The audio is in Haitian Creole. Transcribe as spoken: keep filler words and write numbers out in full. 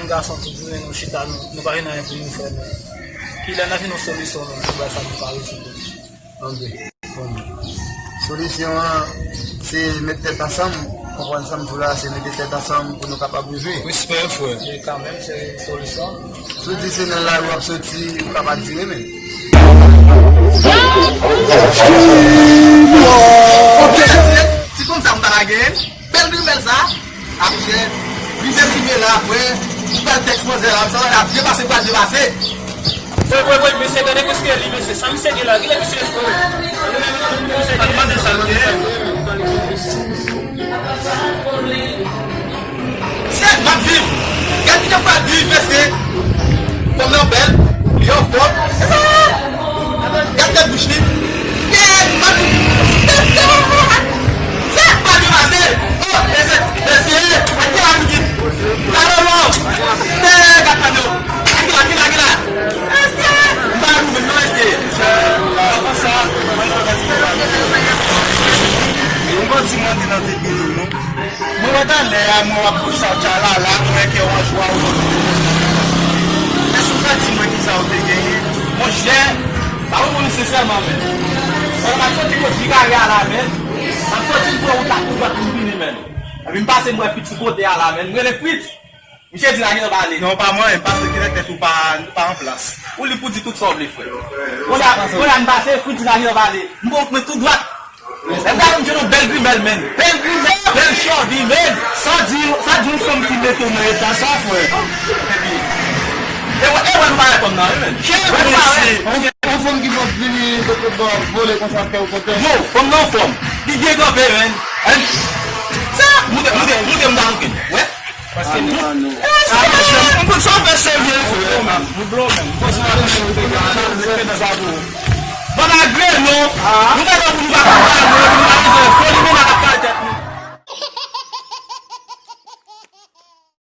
gason, tout jounen nou chita, nou, nou pa jwenn anyen pou nou fè, men kilè n a jwenn yon solisyon, nou, pou bagay sa nou pa rezoud? Tande, tande. Solisyon an, se met tèt ansanm, konprann sa m di w la, se mete tèt ansanm pou nou kapab rive. Respè, frè. Men kanmenm, se solisyon. Si w di se nan lari w ap soti, ou ka pa dire, men. Ti konn sa m ta lage. Bèl grimèl sa. Apre, rive rive la, frè, ou pral tèks manzè la, sa va ap depase, pral depase. Woy, woy, woy, mesye, gade kote li, mesye, sa misye gen la, gade misye, frè. Al mande sa l gen. Se m ap viv. Gade ki jan m pral viv, mesye. Fanm nan bèl, li anfòm. E sa. Gad tèt bouch li. Gad, gad. Sa pa depase. Oh, mesye, mesye, gad la, Rougit. Gad la, non. Gad la, gad la. Gad la, gad la, gad la. Mesye. M pa goumen, non, mesye. Avan sa, mwen fè yon ti bagay. Yon bandi mwen te nan tèt bizou, non. Mwen wè talè a, mwen w ap bouch sa tchalala, mwen wè kè w an jwa ou. Èske w ka di mwen kisa w te genyen? Monchè, pa konprann sensèman, men. Mwen m ap soti kot Jigari a la, men. M ap soti m pran wout la tou dwat pou m vini, men. Epi m pase m wè Fritz sou kote a la, men. M rele Fritz. Misye di n a gentan pale. Non, pa mwen, paske kilè tèt ou pa, pa an plas. Ou li pou di tout sa w vle, frè. Kounye a, kounye a m pase, Fritz di n a gentan pale. M pran wout mwen tou dwat. Lè m gade m jwenn yon bèl grimèl, men. Bèl grimèl, bèl chòvi, men. Sa di, sa di yon fanm ki mete w nan eta sa, frè. Epi, e wè, e wè nou pa wè fanm nan, wi, men. Wè nou pa wè. Yon fanm ki vòt vini, vòt vòt vòt vole konsa, kè w kontè. Yo, fanm nan anfòm. Li byen kanpe, men. Sa, moute, moute, moute m ta moute. Wè. Paske nou. Mwen konn sa w fè serye, frè. Ou blo menm. Ou konn sa w fè serye. Ban m agre non.